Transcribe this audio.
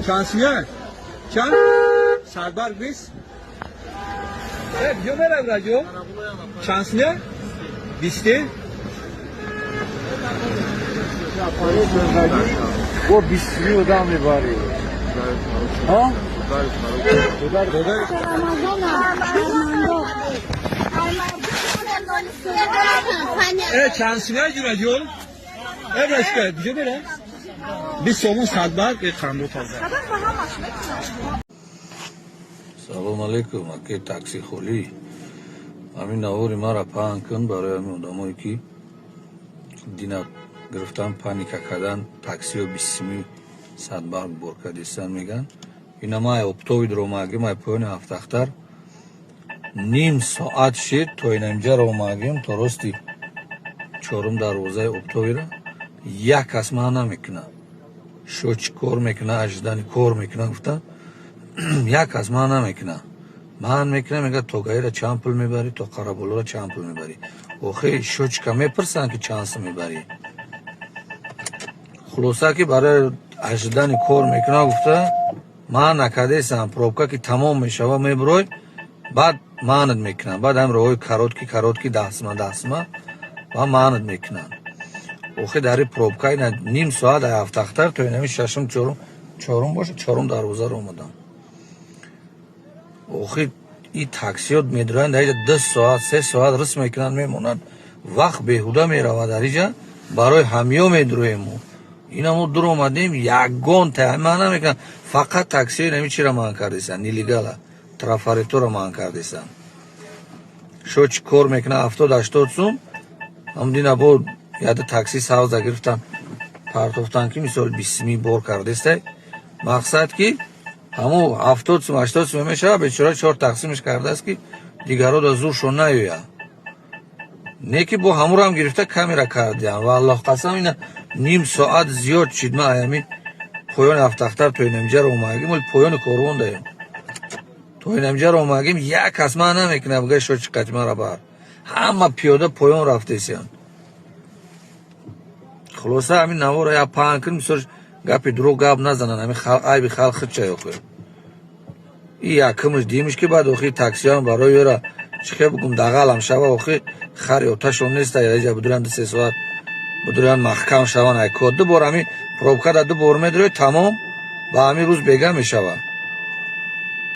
Чанд сумия? Чанд? Садбарг 20? Куҷо мерав, раҷо? Чанд сумия? 20-е? Бо 20 сими одам мебарӣ. Ҳа? Додар. Рамазона. Чанд сумия, ҷураҷон? Рашка, куҷо мерав? 20 сомон садбарг, қандо таза. Салом алейкум, аке такси холӣ. Ҳамин навори мара паҳн кун барои ҳамин одамое, ки дина гирифтан, паника кардан, таксиё 20 сими садбарг бор кардистан меган. Ина май оптовый омагим, ай поёни Ҳафтахтар ним соат шид, то ина инҷаро омагим, то рости чорум дарвозаи оптовый ра як кас ман намекунад. Шо чӣ кор мекуна, аждани кор мекуна гуфтан, як кас ман намекуна. Ман мекунам, мега, то гаира чанд пул мебарӣ, то Қараболора чанд пул мебарӣ? Охи счётчик а мепурсанд, ки чанд сум мебарӣ. Хулоса, ки барои аждани кор мекуна гуфта, ман накардесам. Пробка ки тамом мешава, мебурой, баъд манат мекунам. Баъд ҳам роҳҳои короткий, короткий, 10 сума, 10 сума ва манат мекунанд. Охи дар и пробка ина ним соат ай Ҳафтахтар то инами шашум, чорум, чорум боша, чорум дарвозаро омадам. Охи и таксиёт медроянд, дар иҷа 2 соат, 3 соат рис мекунанд, мемонанд, вақт беҳуда меравад. Дар иҷа барои ҳамё медроему. Ина мо дур омадем, ягон ман намекунам. Фақат таксиёи нами чира манъ кардесанд, нелегал а, трафаретора манъ кардесанд. Шо чӣ кор мекунад, 70-80 сум. Ҳам дина бо яда такси савза гирифтан, партофтан, ки мисол 20 сими бор кардестай. Мақсад, ки ҳамун 70 сум, 80 сум мешава, бечора чор тақсимаш кардааст, ки дигаро да зуршон наёяд. Не ки бо ҳамурам гирифта камера кардиям. Ва Аллоҳ қасам, ина ним соат зиёд шид. Ман аями поёни Ҳафтахтар то инамҷаро омагим, оли поёни корвон даем, то инамҷаро омагим, як кас ман намекунад, буга шо чӣ қати мара бар. Ҳама пиёда поён рафтесиян. Хулоса, ҳамин наворо як паҳн кун. Мисол, гапи дурӯғ гап назананд, ҳамин айби халқ худча. Охир и якумш, дуюмш, ки баъд охир таксиҳоам барои ёра чӣ хел бигум, дағалам шава. Охир хари оташон неста, яҷа будуран 2-3 соат будуран маҳкам шаван. Ай ко ду бор ҳамин пробка да ду бор медрои, тамом, ба ҳамин рӯз бега мешавад.